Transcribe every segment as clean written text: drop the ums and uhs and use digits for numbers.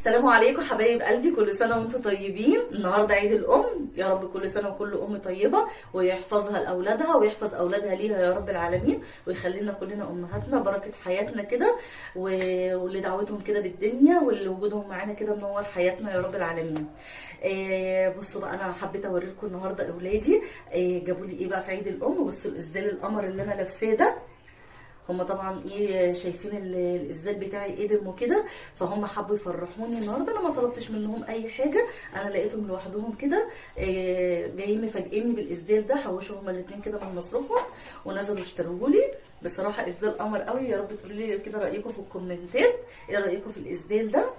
السلام عليكم حبايب قلبي، كل سنة وانتم طيبين. النهارده عيد الام، يا رب كل سنة وكل ام طيبة ويحفظها لاولادها ويحفظ اولادها ليها يا رب العالمين، ويخلينا كلنا امهاتنا بركة حياتنا كده، واللي دعوتهم كده بالدنيا واللي وجودهم معانا كده منور حياتنا يا رب العالمين. بصوا بقى، انا حبيت اوريلكم النهارده اولادي جابوا لي ايه بقى في عيد الام. بصوا الاسدال القمر اللي انا لابساه ده، هما طبعا ايه شايفين الاسدال بتاعي قدم وكده، فهم حبوا يفرحوني النهارده. انا ما طلبتش منهم اي حاجة، انا لقيتهم لوحدهم كده جايين مفاجئيني بالاسدال ده. حوشوا هما الاثنين كده من مصروفهم ونزلوا اشتروه لي. بصراحة اسدال قمر قوي. يا رب تقولوا لي كده رايكم في الكومنتات، ايه رايكم في الاسدال ده.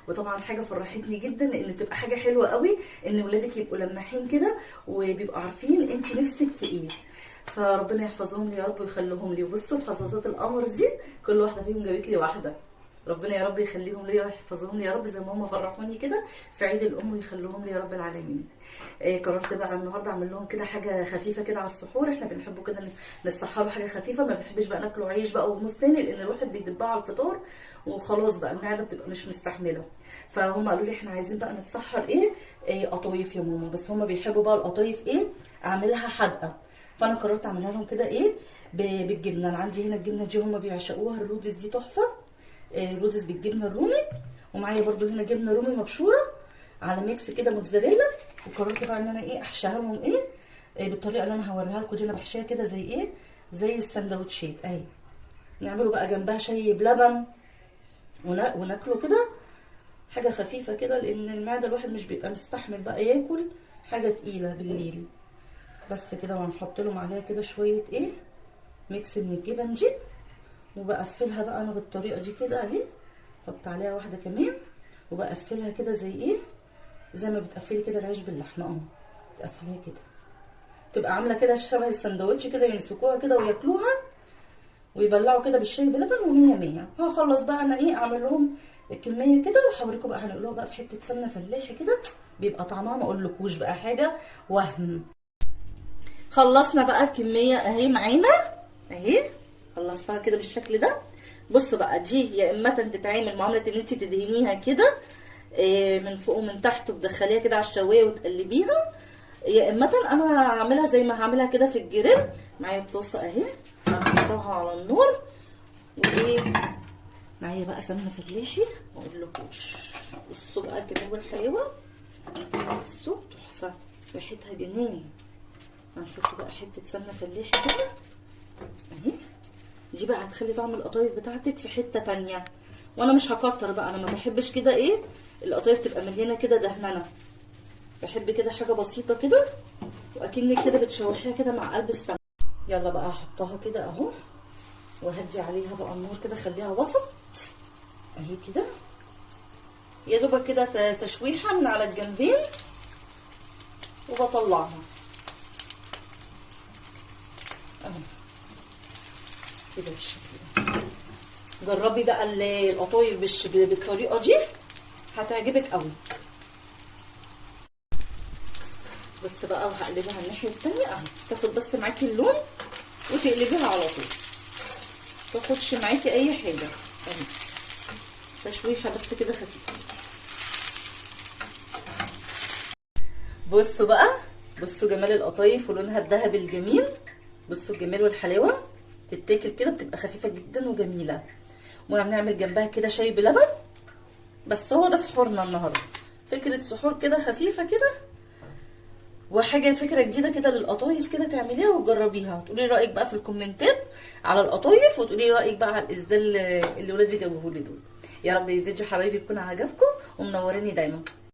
وطبعا حاجة فرحتني جدا، لان تبقى حاجة حلوة قوي ان ولادك يبقوا لماحين كده وبيبقوا عارفين انت نفسك في ايه، فربنا يحفظهم لي يا رب ويخليهم لي. وبصوا الحظاظات القمر دي كل واحدة فيهم جابت لي واحدة، ربنا يا رب يخليهم لي ويحفظهم لي يا رب زي ما هم فرحوني كده في عيد الام، ويخليهم لي يا رب العالمين. قررت بقى النهارده اعمل لهم كده حاجة خفيفة كده على السحور. احنا بنحبه كده نتسحروا حاجة خفيفة، ما بنحبش بقى ناكله عيش بقى وموز تاني، لان الواحد بيدبها على الفطار وخلاص بقى المعدة بتبقى مش مستحمله. فهم قالوا لي احنا عايزين بقى نتسحر ايه قطايف يا ماما، بس هم بيحبوا بقى القطايف ايه اعملها حادقه، فانا قررت اعملها لهم كده ايه بالجبنه. انا عندي هنا الجبنة دي هم بيعشقوها، الرودس دي تحفة، رودس بالجبنه الرومي، ومعايا برده هنا جبنه رومي مبشوره على mix كده موتزاريلا. وقررت بقى ان انا ايه احشيها لهم ايه بالطريقة اللي انا هوريها لكم دي. انا بحشيها كده زي ايه، زي السندوتشات اهي. نعمله بقى جنبها شاي بلبن وناكله كده حاجة خفيفة كده، لان المعدة الواحد مش بيبقى مستحمل بقى ياكل حاجة تقيلة بالليل. بس كده، وهنحط لهم عليها كده شوية ايه mix من الجبن دي، وبقفلها بقى انا بالطريقة دي كده اهي. احط عليها واحدة كمان وبقفلها كده زي ايه، زي ما بتقفلي كده العيش باللحمه اهو، تقفليها كده تبقى عامله كده شبه السندوتش كده، يمسكوها كده وياكلوها ويبلعوا كده بالشاي بلبن ومية مية. هخلص بقى انا ايه اعمل لهم الكمية كده وهوريكم بقى. هنقلوها بقى في حتة سمنه فلاحي كده، بيبقى طعمها ما اقولكوش بقى حاجة وهم. خلصنا بقى الكمية اهي معانا اهي، خلصتها كده بالشكل ده. بصوا بقى، دي يا اما تتعمل معاملة ان انت تدهنيها كده من فوق ومن تحت وتدخليها كده على الشوايه وتقلبيها، يا اما انا هعملها زي ما هعملها كده في الجريل. معايا الطاسه اهي هحطها على النار، وايه معايا بقى سمنه فلاحي ما اقولكوش. بصوا بقى الجمال والحلاوه، بصوا تحفة ريحتها جنان. هنحط بقى حتة سمنه فلاحي كده اهي، دي بقى هتخلي طعم القطايف بتاعتك في حتة تانية. وانا مش هكتر بقى، انا ما بحبش كده ايه القطايف تبقى مليانة كده دهننه، بحب كده حاجة بسيطة كده، واكنك كده بتشوحيها كده مع قلب السمنة. يلا بقى هحطها كده اهو، وهدي عليها بقى النار كده، خليها وسط اهي كده، يا دوبك كده تشويحه من على الجنبين وبطلعها اهو كده بالشكل ده. جربي بقى القطايف بالطريقة دي هتعجبك قوي. بس بقى وهقلبها الناحية الثانية اهو، تاخد بس معاكي اللون وتقلبيها على طول، تاخدش معاكي اي حاجة اهي، تشويحه بس كده خفيفة. بصوا بقى، بصوا جمال القطايف ولونها الذهبي الجميل، بصوا الجمال والحلاوه، تتاكل كده بتبقى خفيفة جدا وجميلة. وهنعمل جنبها كده شاي بلبن. بس هو ده سحورنا النهارده، فكرة سحور كده خفيفة كده، وحاجه فكرة جديدة كده للقطايف كده تعمليها وتجربيها. تقولي رايك بقى في الكومنتات على القطايف، وتقولي رايك بقى على الاسدال اللي ولادي جابوه لي دول. يا رب الفيديو حبايبي يكون عجبكم ومنوريني دايما.